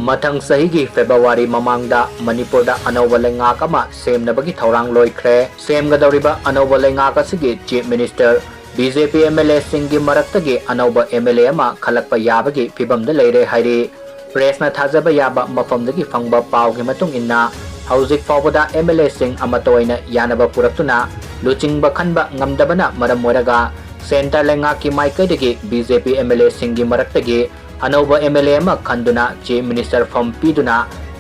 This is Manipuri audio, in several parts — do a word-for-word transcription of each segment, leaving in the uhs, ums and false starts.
ꯃꯊꯪ ꯆꯍꯤꯒꯤ ꯐꯦꯕ꯭ꯔꯨꯋꯥꯔꯤ ꯃꯃꯥꯡꯗ ꯃꯅꯤꯄꯨꯔꯗ ꯑꯅꯧꯕ ꯂꯩꯉꯥꯛ ꯑꯃ ꯁꯦꯝꯅꯕꯒꯤ ꯊꯧꯔꯥꯡ ꯂꯣꯏꯈ꯭ꯔꯦ꯫ ꯁꯦꯝꯒꯗꯧꯔꯤꯕ ꯑꯅꯧꯕ ꯂꯩꯉꯥꯛ ꯑꯁꯤꯒꯤ Chief Minister B J P M L A ꯁꯤꯡꯒꯤ ꯃꯔꯛꯇꯒꯤ ꯑꯅꯧꯕ M L A ꯑꯃ ꯈꯜꯂꯛꯄ ꯌꯥꯕꯒꯤ ꯐꯤꯚꯝꯗ ꯂꯩꯔꯦ ꯍꯥꯏꯔꯤ꯫ Press ꯅ ꯊꯥꯖꯕ ꯌꯥꯕ ꯃꯐꯝꯗꯒꯤ ꯐꯪꯕ ꯄꯥꯎꯒꯤ ꯃꯇꯨꯡ ꯏꯟꯅ, ꯍꯧꯖꯤꯛ ꯐꯥꯎꯕꯗ M L A ꯁꯤꯡ ꯑꯃꯠꯇ ꯑꯣꯏꯅ ꯌꯥꯅꯕ ꯄꯨꯔꯛꯇꯨꯅ ꯂꯨꯆꯤꯡꯕ ꯈꯟꯕ ꯉꯝꯗꯕꯅ ꯃꯔꯝ ꯑꯣꯏꯔꯒ, centre ꯂꯩꯉꯥꯛꯀꯤ ꯃꯥꯏꯀꯩꯗꯒꯤ B J P M L A ꯁꯤꯡꯒꯤ ꯃꯔꯛꯇꯒꯤ ꯑꯅꯧꯕ M L A ꯑꯃ ꯈꯟꯗꯨꯅ Chief Minister form ꯄꯤꯗꯨꯅ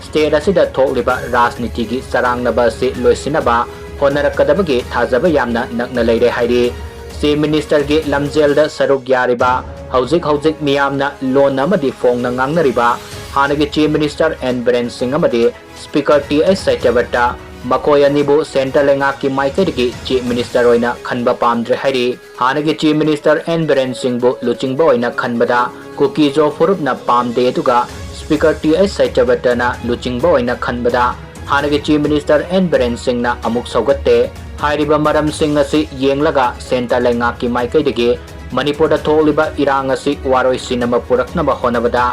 state ꯑꯁꯤꯗ ꯊꯣꯛꯂꯤꯕ ꯔꯥꯖꯅꯤꯇꯤꯒꯤ ꯆꯔꯥꯡꯅꯕ ꯑꯁꯤ ꯂꯣꯏꯁꯤꯟꯅꯕ ꯍꯣꯠꯅꯔꯛꯀꯗꯕꯒꯤ ꯊꯥꯖꯕ ꯌꯥꯝꯅ ꯅꯛꯅ ꯂꯩꯔꯦ ꯍꯥꯏꯔꯤ꯫ Chief Minister ꯒꯤ ꯂꯝꯖꯦꯜꯗ ꯁꯔꯨꯛ ꯌꯥꯔꯤꯕ, ꯍꯧꯖꯤꯛ ꯍꯧꯖꯤꯛ ꯃꯤꯌꯥꯝꯅ ꯂꯣꯟꯅ ꯑꯃꯗꯤ ꯐꯣꯡꯅ ꯉꯥꯡꯅꯔꯤꯕ ꯍꯥꯟꯅꯒꯤ Chief Minister N ꯕꯤꯔꯦꯟ ꯁꯤꯡ ꯑꯃꯗꯤ Speaker ꯇꯤ ꯑꯩꯆ ꯁꯇ꯭ꯌꯕ꯭ꯔꯇ, ꯃꯈꯣꯏ ꯑꯅꯤꯕꯨ centre ꯂꯩꯉꯥꯛꯀꯤ ꯃꯥꯏꯀꯩꯗꯒꯤ Chief Minister ꯑꯣꯏꯅ ꯈꯟꯕ ꯄꯥꯝꯗ꯭ꯔꯦ ꯍꯥꯏꯔꯤ꯫ ꯍꯥꯟꯅꯒꯤ Chief Minister N ꯕꯤꯔꯦꯟ ꯁꯤꯡꯕꯨ ꯂꯨꯆꯤꯡꯕ ꯑꯣꯏꯅ ꯈꯟꯕꯗ ꯀꯨꯀꯤꯖꯣ ꯐꯨꯔꯨꯞꯅ ꯄꯥꯝꯗꯦ, ꯑꯗꯨꯒ Speaker ꯇꯤ ꯑꯩꯆ ꯁꯇ꯭ꯌꯕ꯭ꯔꯇꯅ ꯂꯨꯆꯤꯡꯕ ꯑꯣꯏꯅ ꯈꯟꯕꯗ ꯍꯥꯟꯅꯒꯤ Chief Minister N ꯕꯤꯔꯦꯟ ꯁꯤꯡꯅ ꯑꯃꯨꯛ ꯁꯧꯒꯠꯇꯦ꯫ ꯍꯥꯏꯔꯤꯕ ꯃꯔꯝꯁꯤꯡ ꯑꯁꯤ ꯌꯦꯡꯂꯒ centre ꯂꯩꯉꯥꯛꯀꯤ ꯃꯥꯏꯀꯩꯗꯒꯤ ꯃꯅꯤꯄꯨꯔꯗ ꯊꯣꯛꯂꯤꯕ ꯏꯔꯥꯡ ꯑꯁꯤ ꯋꯥꯔꯣꯏꯁꯤꯟ ꯑꯃ ꯄꯨꯔꯛꯅꯕ ꯍꯣꯠꯅꯕꯗ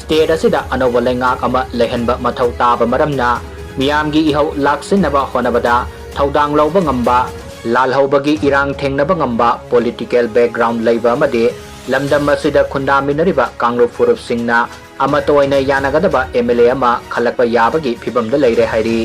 state ꯑꯁꯤꯗ ꯑꯅꯧꯕ ꯂꯩꯉꯥꯛ ꯑꯃ ꯂꯩꯍꯟꯕ ꯃꯊꯧ ꯇꯥꯕ ꯃꯔꯝꯅ, ꯃꯤꯌꯥꯝꯒꯤ ꯏꯍꯧ ꯂꯥꯛꯁꯤꯟꯅꯕ ꯍꯣꯠꯅꯕꯗ ꯊꯧꯗꯥꯡ ꯂꯧꯕ ꯉꯝꯕ, ꯂꯥꯜꯍꯧꯕꯒꯤ ꯏꯔꯥꯡ ꯊꯦꯡꯅꯕ ꯉꯝꯕ political background ꯂꯩꯕ ꯑꯃꯗꯤ ꯂꯝꯗꯝ ꯑꯁꯤꯗ ꯈꯨꯟꯗꯥꯃꯤꯟꯅꯔꯤꯕ ꯀꯥꯡꯂꯨꯞ ꯐꯨꯔꯨꯞꯁꯤꯡꯅ ꯑꯃꯠꯇ ꯑꯣꯏꯅ ꯌꯥꯅꯒꯗꯕ M L A ꯑꯃ ꯈꯜꯂꯛꯄ ꯌꯥꯕꯒꯤ ꯐꯤꯚꯝꯗ ꯂꯩꯔꯦ ꯍꯥꯏꯔꯤ꯫